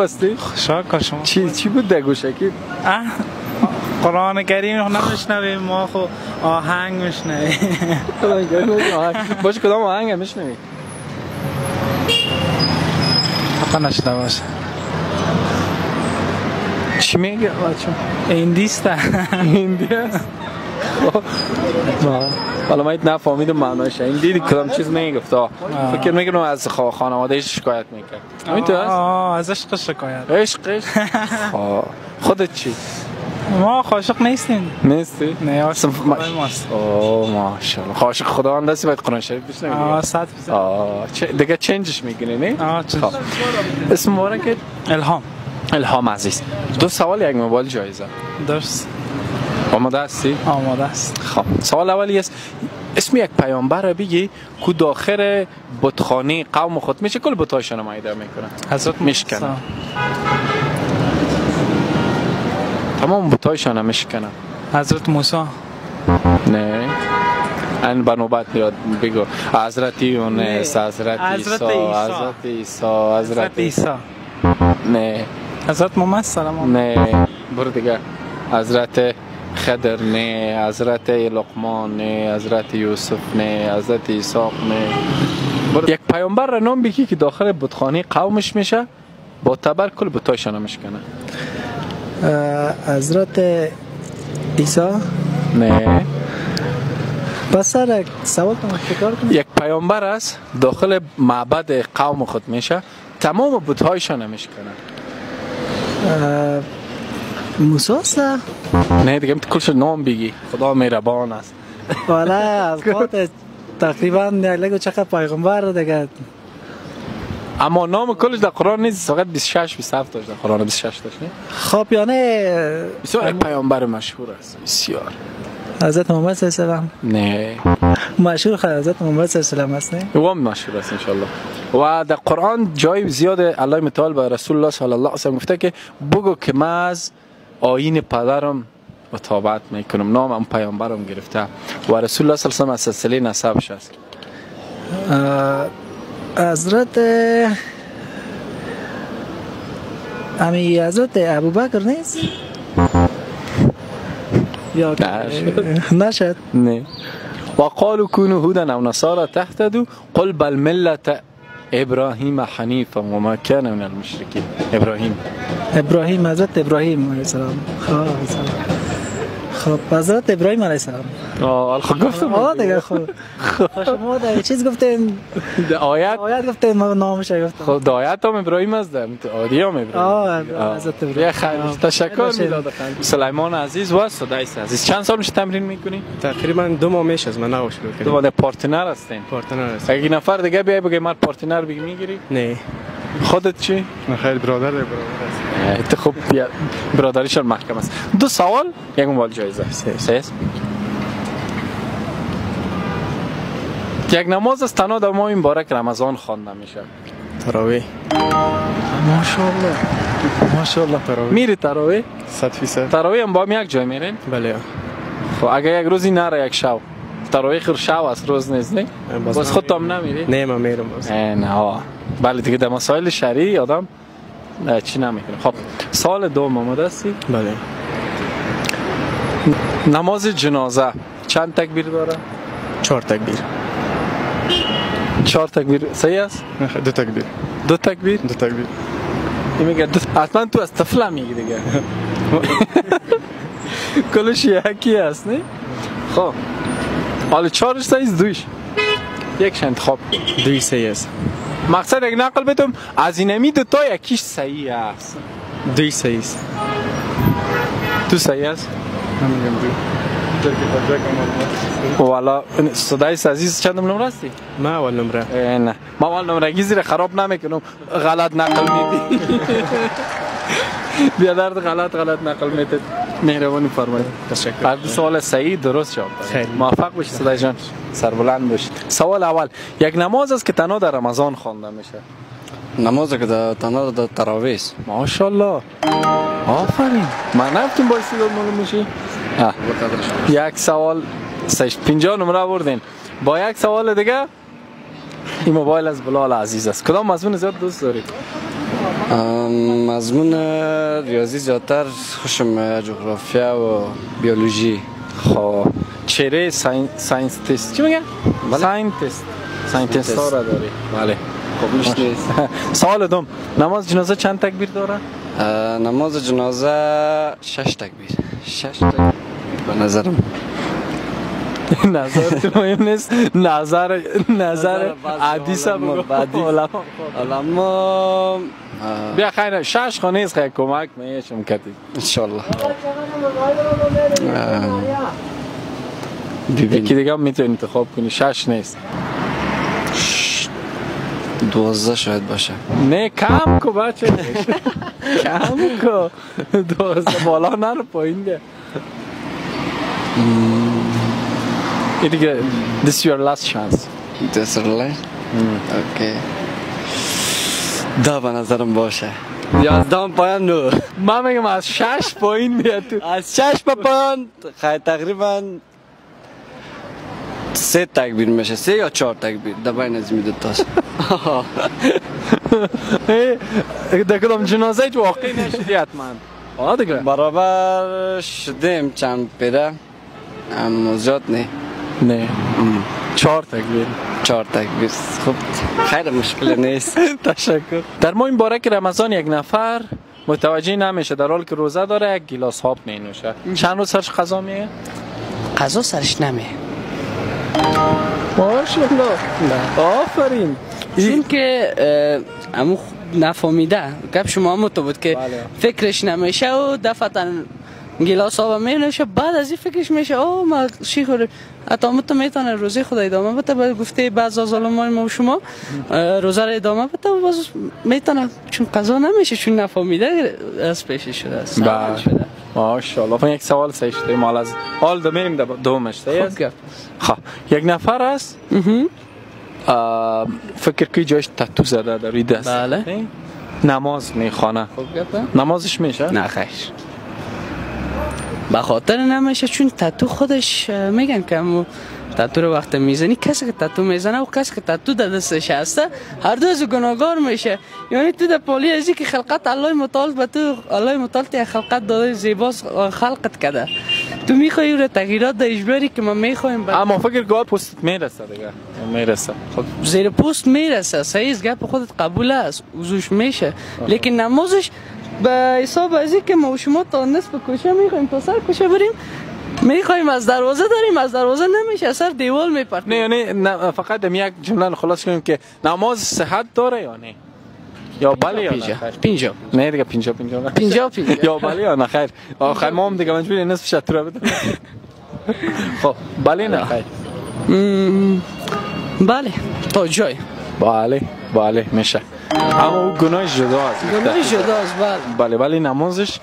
هستی؟ شکر شما. چی بود در گوشکی؟ قرآن کریم نمیشنویم ما، خو آهنگ میشنویم. باشه کدام آهنگ میشنوی؟ حقا نشده باشه. چی میگه بچه؟ هندیست. هندی است؟ حالا من نفهمیدم معنایش. این دیدی کدام چیز میگفت؟ فکر میکنم از خانواده شکایت میکرد. همینطور است؟ از عشق شکایت. عشقش؟ خودت چی؟ ما عاشق نیستیم. نیستی؟ نه عاشق خدای ماست. اوه ماشاءالله. عاشق خداوند هستی باید قرآن شریف بشنوی. 100%. دیگه چنجش میگیری نه؟ چنج. اسم مبارکت؟ الهام. الهام عزیز، دو سوال یک موبایل جایزه. درست. آماده هستی؟ آماده است. خب سوال اولی است، اسم یک پیامبر را بگی که داخل بتخانه قوم خود میشه کل بتایشان میده میکنه. حضرت میشکنه. تمام بتایشان میشکنه. حضرت موسی. نه. ان به نوبت میاد بگو. حضرت یونس، حضرت عیسی، حضرت عیسی، حضرت عیسی. نه. حضرت محمد سلام. نه. برو دیگه. حضرت خضر نه، حضرت لقمان نه، حضرت یوسف نه، حضرت اسحاق نه. یک پیامبر را نام بگی که داخل بتخانه قومش میشه با تبر کل بتایشان میشکنه. حضرت عیسی. نه. پس سر سوال تکرار کنم. یک پیامبر است داخل معبد قوم خود میشه تمام بتهایشان میشکنه. موسی است؟ نه دیگه کلش نام بگی. خدا مهربان است. والا از خاطر تقریبا یک چقدر پیغمبر دیگه. اما نام کلش در قرآن نیست، فقط 26 27 داشت در قرآن، 26 داشت نه؟ خب یعنی بسیار یک پیامبر مشهور است، بسیار. حضرت محمد صلی الله علیه و نه مشهور خود حضرت محمد صلی الله علیه و است نه؟ او هم مشهور است انشالله. و در قرآن جای زیاد الله متعال به رسول الله صلی الله علیه و سلم گفته که بگو که من از آیین پدرم متابعت میکنم، نام هم پیامبرم گرفته و رسول الله صلی الله علیه و سلم از سلسله نسبش است. حضرت امی حضرت ابوبکر نیست؟ یا نشد؟ نه. وقالوا كونوا هودا او نصارى تهتدوا قل بل ملة ابراهیم حنیفا و ما كان من المشرکین. ابراهیم، ابراهیم، حضرت ابراهیم علیه السلام. خب حضرت ابراهیم علیه السلام. خب گفتم دیگه. خب شما در چیز گفتین، آیت گفتین، ما نامش گفتم. خب آیت هم ابراهیم است، عادی هم ابراهیم. حضرت ابراهیم. تشکر میداد سلیمان عزیز و سدیس عزیز. چند سال میشه تمرین میکنی؟ تقریبا 2 ماه میشه از من نو شروع کردم. 2 ماه partner هستین؟ partner هستم. اگه نفر دیگه بیای بگه من partner بگی میگیری؟ نه. خودت چی؟ من خیلی برادر است. تو خب برادریشان محکم است. دو سوال یک موبایل جایزه. سه. یک نماز از تنها در ماه مبارک رمضان خوانده میشه. تراویح. ماشاءالله ماشاءالله. تراویح میری تراویح؟ 100%. تراویح هم با هم یک جای میرین؟ بله. خب اگه یک روزی نره یک شب تراویح خیر شب است روز نیست نه؟ باز خودت هم نمیری؟ نه من میرم باز. نه بله دیگه در مسائل شرعی آدم چی نمیکنه. خب سال دوم آماده هستی؟ بله. نماز جنازه چند تکبیر داره؟ 4 تکبیر. 4 تکبیر صحیح است؟ نه 2 تکبیر. 2 تکبیر؟ 2 تکبیر. این میگه حتما تو از طفل میگی دیگه. کلش یکی است نه؟ خب حالا 4 صحیح است، 2 یکش انتخاب. 2 صحیح است. مقصد یک نقل بدم از اینمی 2 تا یکیش صحیح است. 2 صحیح است. تو صحیح است؟ من میگم 2. والا صدای عزیز چند نمره هستی؟ ما اول نمره. نه ما اول نمره زیر خراب نمیکنم، غلط نقل میدی. بیا درد غلط نقل میدید. مهربانی فرمایید. تشکر. هر سوال صحیح درست جواب داد. موفق باشید صدای جان، سربلند باشید. سوال اول، یک نماز است که تنها در رمضان خوانده میشه. نماز که در تنها در تراویح است. ماشاءالله آفرین. من نفتیم با استعداد معلوم میشی. یک سوال 50 نمره بردین. با یک سوال دیگه این موبایل از بلال عزیز است. کدام مضمون زیاد دوست دارید؟ مضمون ریاضی زیادتر خوشم، جغرافیا و بیولوژی. خب چهره scientist چی میگن؟ scientist scientist ها را داری. بله قبولش نیست. سوال دوم، نماز جنازه چند تکبیر داره؟ نماز جنازه 6 تکبیر. 6 تکبیر به نظرم. نظر مهم نیست، نظر نظر حدیث بگو. علما بیا خیر 6 خو نیست، خیر کمک میشم کتی ان شاء الله. یکی دیگه هم میتونی انتخاب کنی. 6 نیست، 12 شاید باشه. نه کم کو بچه، کم کو، 12 بالا نرو پایین ده. این دیگه this is your last chance. This is last? Okay. ده به نظرم باشه. 11 پایان نو. من میگم از 6 پایین بیاد تو. از 6 به پایان خیلی تقریبا 3 تکبیر میشه، 3 یا 4 تکبیر در بین از این دو تاست. در کدام جنازه هیچ واقعی نشدی حتما؟ آه دیگه برابر شدیم چند پیره، اما زیاد نه. نه 4 تکبیر. 4 تکبیر خب خیر مشکل نیست. تشکر. در ماه مبارک رمضان یک نفر متوجه نمیشه در حال که روزه داره یک گیلاس آب می نوشه. چند روز سرش قضا میه؟ قضا سرش نمیه. ماشاءالله، آفرین. چون که امو نفهمیده گپ شما هم تو بود که فکرش نمیشه و دفعتا گیلاس آب می نوشه، بعد از این فکرش میشه او ما چی خوریم. حتی تو میتونه روزه خود ادامه بده، به گفته بعض از علمای ما و شما روزه را ادامه بده و باز میتونه، چون قضا نمیشه، چون نفهمیده از پیش شده است. بله ماشاءالله. یک سوال سه شده مال از حال دو میریم دومش. خب یک نفر است فکر که جایش تتو زده در روی دست. بله. نماز میخوانه. نمازش میشه؟ نه خیر، به خاطر نمیشه، چون تتو خودش میگن که تتو رو وقت میزنی، کسی که تتو میزنه و کسی که تتو در دستش هسته هر دو از گناهگار میشه. یعنی تو در پالی ازی که خلقت الله متعال به تو، الله متعال تی خلقت داده، زیباست خلقت کرده، تو میخوای رو تغییرات در اجباری که ما میخوایم. اما فکر گاه پوست میرسه دیگه، میرسه. خب زیر پوست میرسه، صحیح است، گپ خودت قبول است، وضوش میشه، لیکن نمازش به حساب ازی که ما و شما تا نصف کوچه میخوایم تا سر کوچه بریم، میخوایم از دروازه داریم، از دروازه نمیشه، سر دیوال میپرتیم. نه یعنی فقط یک جمله خلاص کنیم که نماز صحت داره یا نه؟ یا بله یا نه؟ 50. نه دیگه 50 50 50 50. یا بله یا نه خیر. آخر ما هم دیگه مجبور نصف شطور بدم. خب بله نه خیر. بله تا جای. بله بله میشه. اما او گناه جدا است. گناه جدا است. بله بله، ولی نمازش